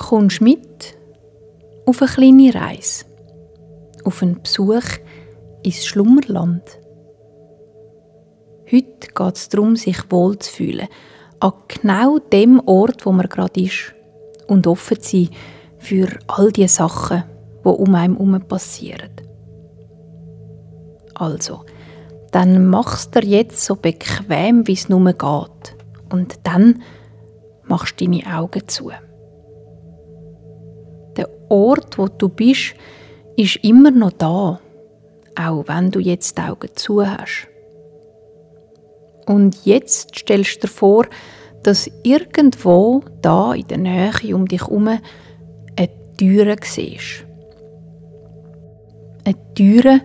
kommst mit auf eine kleine Reise, auf einen Besuch ins Schlummerland. Heute geht es darum, sich wohlzufühlen, an genau dem Ort, wo man gerade ist, und offen zu sein für all die Sachen, die um einen herum passieren. Also, dann mach's dir jetzt so bequem, wie es nur geht. Und dann machst du deine Augen zu. Der Ort, wo du bist, ist immer noch da, auch wenn du jetzt die Augen zu hast. Und jetzt stellst du dir vor, dass irgendwo da in der Nähe um dich herum eine Türe siehst. Eine Türe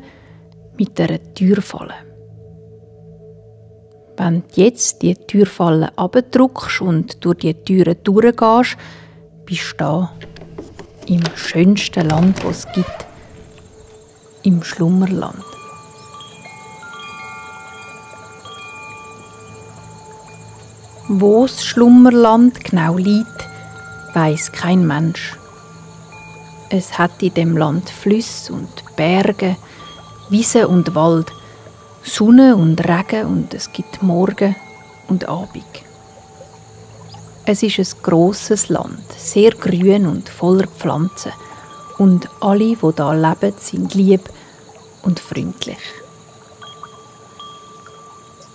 mit einer Türfalle. Wenn du jetzt die Türfalle abdrückst und durch die Türe durchgehst, bist du da im schönsten Land, das es gibt, im Schlummerland. Wo das Schlummerland genau liegt, weiss kein Mensch. Es hat in dem Land Flüsse und Berge, Wiese und Wald, Sonne und Regen, und es gibt Morgen und Abend. Es ist ein grosses Land, sehr grün und voller Pflanzen. Und alle, die da leben, sind lieb und freundlich.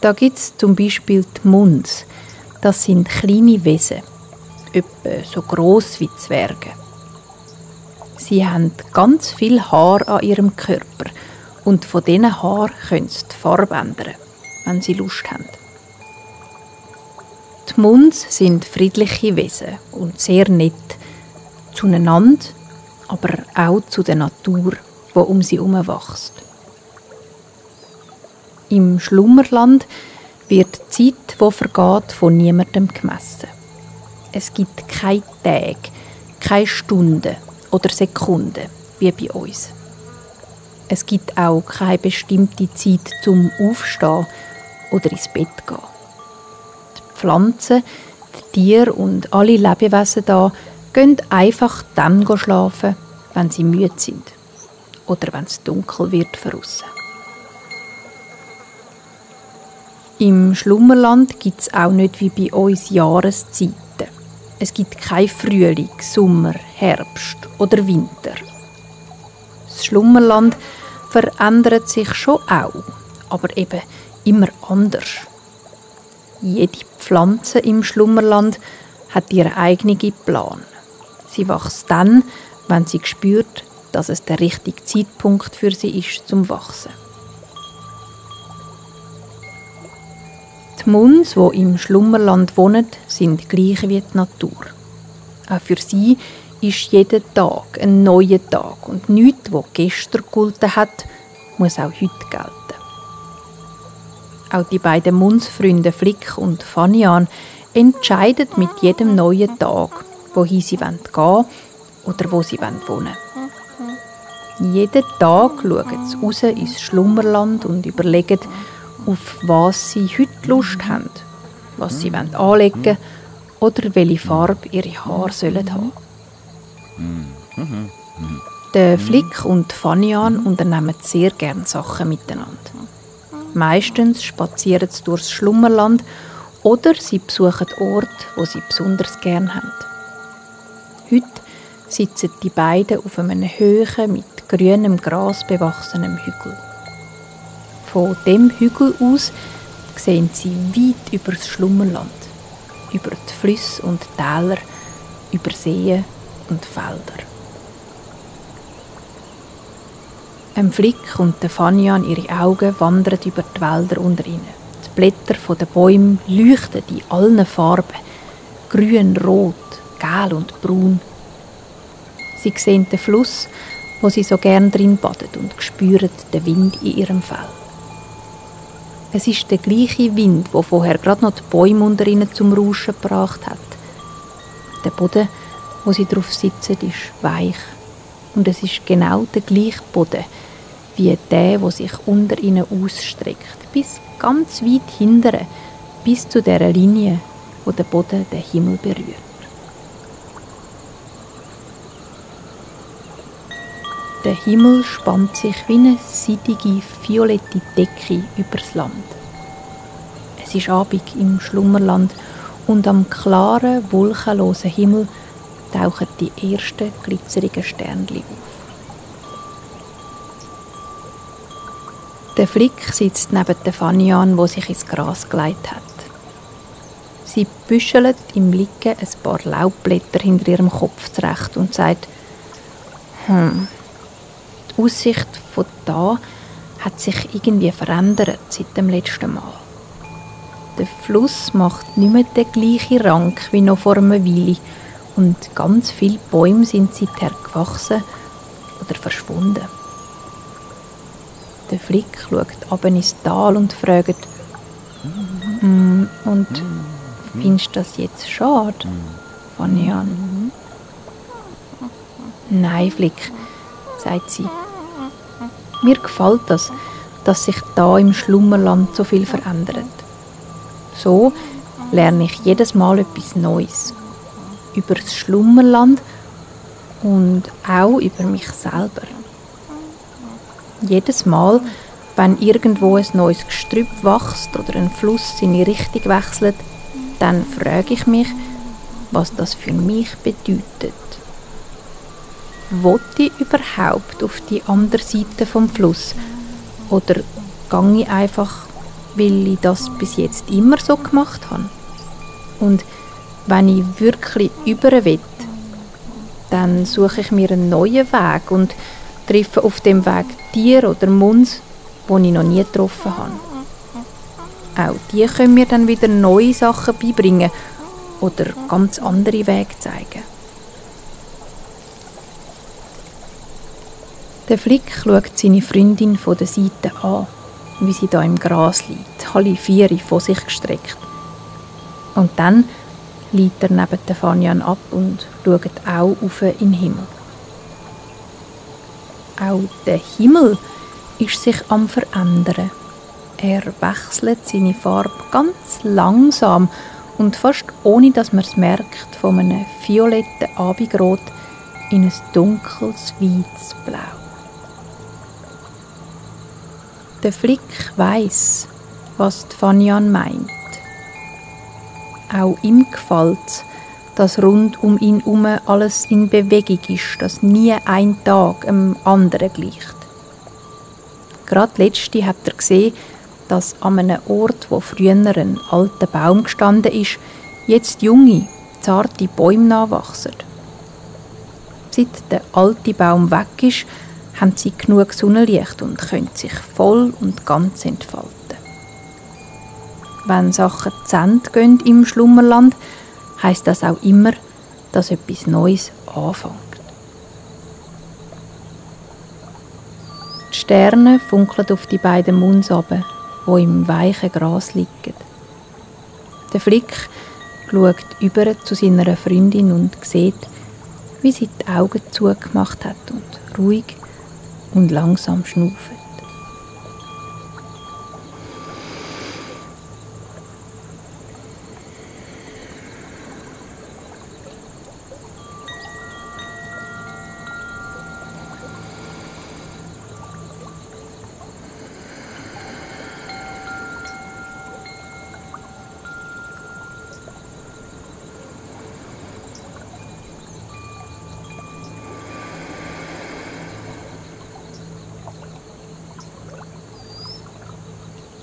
Da gibt es zum Beispiel die Muns. Das sind kleine Wesen, etwa so gross wie Zwerge. Sie haben ganz viel Haar an ihrem Körper und von diesen Haaren können sie die Farbe ändern, wenn sie Lust haben. Die Muns sind friedliche Wesen und sehr nett zueinander, aber auch zu der Natur, die um sie herum wächst. Im Schlummerland wird die Zeit, die vergeht, von niemandem gemessen. Es gibt keine Tage, keine Stunden oder Sekunden, wie bei uns. Es gibt auch keine bestimmte Zeit zum Aufstehen oder ins Bett gehen. Die Pflanzen, die Tiere und alle Lebewesen da gehen einfach dann schlafen, wenn sie müde sind oder wenn es dunkel wird draussen. Im Schlummerland gibt es auch nicht wie bei uns Jahreszeiten. Es gibt kein Frühling, Sommer, Herbst oder Winter. Das Schlummerland verändert sich schon auch, aber eben immer anders. Jede Pflanze im Schlummerland hat ihren eigenen Plan. Sie wächst dann, wenn sie spürt, dass es der richtige Zeitpunkt für sie ist zum Wachsen. Die Muns, die im Schlummerland wohnen, sind gleich wie die Natur. Auch für sie ist jeder Tag ein neuer Tag und nichts, was gestern gegolten hat, muss auch heute gelten. Auch die beiden Munsfreunde Flick und Fanian entscheiden mit jedem neuen Tag, wohin sie gehen wollen oder wo sie wohnen wollen. Jeden Tag schauen sie raus ins Schlummerland und überlegen, auf was sie heute Lust haben, was sie anlegen wollen oder welche Farbe ihre Haare sollen haben. Der Flick und Fanian unternehmen sehr gerne Sachen miteinander. Meistens spazieren sie durchs Schlummerland oder sie besuchen Orte, wo sie besonders gerne haben. Heute sitzen die beiden auf einem hohen, mit grünem Gras bewachsenen Hügel. Von dem Hügel aus sehen sie weit über das Schlummerland, über die Flüsse und Täler, über Seen und Felder. Flick und Fanian, ihre Augen wandern über die Wälder unter ihnen. Die Blätter der Bäume leuchten in allen Farben, grün, rot, gelb und braun. Sie sehen den Fluss, wo sie so gern drin baden, und spüren den Wind in ihrem Fell. Es ist der gleiche Wind, der vorher gerade noch die Bäume unter ihnen zum Rauschen gebracht hat. Der Boden, wo sie drauf sitzen, ist weich. Und es ist genau der gleiche Boden wie der, der sich unter ihnen ausstreckt, bis ganz weit hinten, bis zu der Linie, wo der Boden den Himmel berührt. Der Himmel spannt sich wie eine seidige, violette Decke übers Land. Es ist Abend im Schlummerland und am klaren, wolkenlosen Himmel tauchen die ersten glitzerigen Sternchen auf. Der Flick sitzt neben der Fanian, wo sich ins Gras gelegt hat. Sie büschelt im Liegen ein paar Laubblätter hinter ihrem Kopf zurecht und sagt: Die Aussicht von da hat sich irgendwie verändert seit dem letzten Mal. Der Fluss macht nicht mehr den gleichen Rank wie noch vor einer Weile und ganz viele Bäume sind seither gewachsen oder verschwunden. Der Flick schaut runter ins Tal und fragt: Und findest du das jetzt schade, Fanian? Nein, Flick, sagt sie. Mir gefällt das, dass sich da im Schlummerland so viel verändert. So lerne ich jedes Mal etwas Neues. Über das Schlummerland und auch über mich selber. Jedes Mal, wenn irgendwo ein neues Gestrüpp wächst oder ein Fluss seine Richtung wechselt, dann frage ich mich, was das für mich bedeutet. Will ich überhaupt auf die andere Seite vom Fluss? Oder gehe ich einfach, weil ich das bis jetzt immer so gemacht habe? Und wenn ich wirklich über will, dann suche ich mir einen neuen Weg und treffe auf dem Weg Tiere oder Muns, die ich noch nie getroffen habe. Auch die können mir dann wieder neue Sachen beibringen oder ganz andere Wege zeigen. Der Flick schaut seine Freundin von der Seite an, wie sie da im Gras liegt, alle vier vor sich gestreckt. Und dann liegt er neben der Fanian ab und schaut auch auf in den Himmel. Auch der Himmel ist sich am Verändern. Er wechselt seine Farbe ganz langsam und fast ohne, dass man es merkt, von einem violetten Abendrot in ein dunkles, weißes Blau. Der Flick weiss, was die Fanian meint. Auch ihm gefällt es, dass rund um ihn herum alles in Bewegung ist, dass nie ein Tag am anderen gleicht. Gerade letzte hat er gesehen, dass an einem Ort, wo früher ein alter Baum gestanden ist, jetzt junge, zarte Bäume nachwachsen. Seit der alte Baum weg ist, haben sie genug Sonnenlicht und können sich voll und ganz entfalten. Wenn Sachen zu Ende gehen im Schlummerland, heisst das auch immer, dass etwas Neues anfängt. Die Sterne funkeln auf die beiden Muns runter, die im weichen Gras liegen. Der Flick schaut über zu seiner Freundin und sieht, wie sie die Augen zugemacht hat und ruhig und langsam schnauft.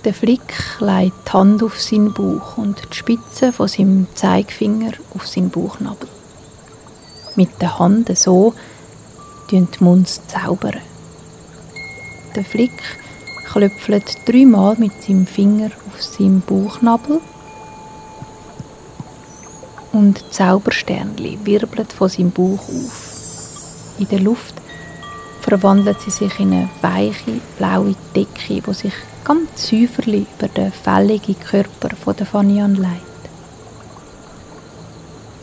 Der Flick legt die Hand auf seinen Bauch und die Spitze von seinem Zeigefinger auf seinen Bauchnabel. Mit der Hand so zaubern die Muns zaubern. Der Flick klöpfelt 3-mal mit seinem Finger auf seinen Bauchnabel und die Zaubersternli wirbeln von seinem Bauch auf. In der Luft verwandelt sie sich in eine weiche, blaue Decke, die sich ganz säuferlich über den fälligen Körper von der Fanian legt.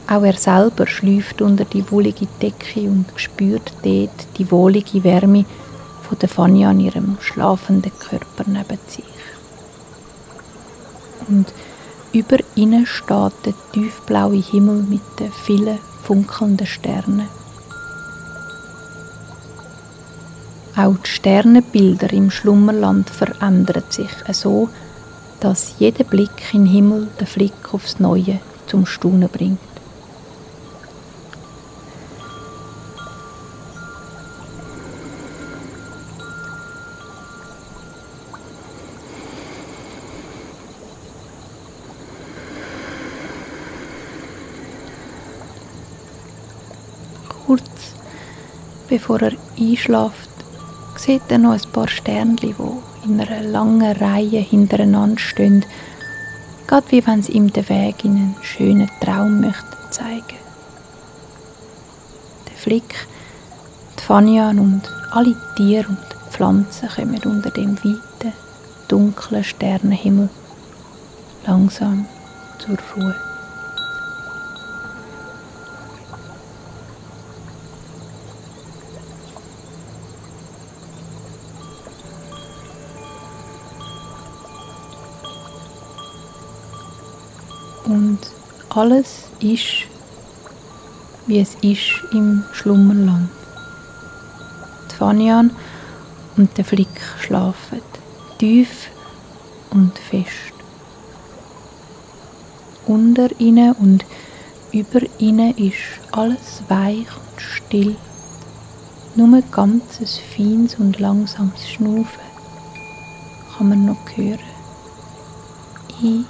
Auch er selber schläft unter die wollige Decke und spürt dort die wohlige Wärme von der Fanian an ihrem schlafenden Körper neben sich. Und über ihnen steht der tiefblaue Himmel mit den vielen funkelnden Sternen. Auch die Sternenbilder im Schlummerland verändern sich so, dass jeder Blick in den Himmel den Flick aufs Neue zum Staunen bringt. Kurz bevor er einschläft, sieht er noch ein paar Sternchen, die in einer langen Reihe hintereinander stehen, gerade wie wenn sie ihm den Weg in einen schönen Traum möchten zeigen. Der Flick, die Fanian und alle Tiere und Pflanzen kommen unter dem weiten, dunklen Sternenhimmel langsam zur Ruhe. Und alles ist, wie es ist im Schlummerland. Die Fanian und der Flick schlafen tief und fest. Unter ihnen und über ihnen ist alles weich und still. Nur ein ganzes feines und langsames Schnaufen kann man noch hören. Ein-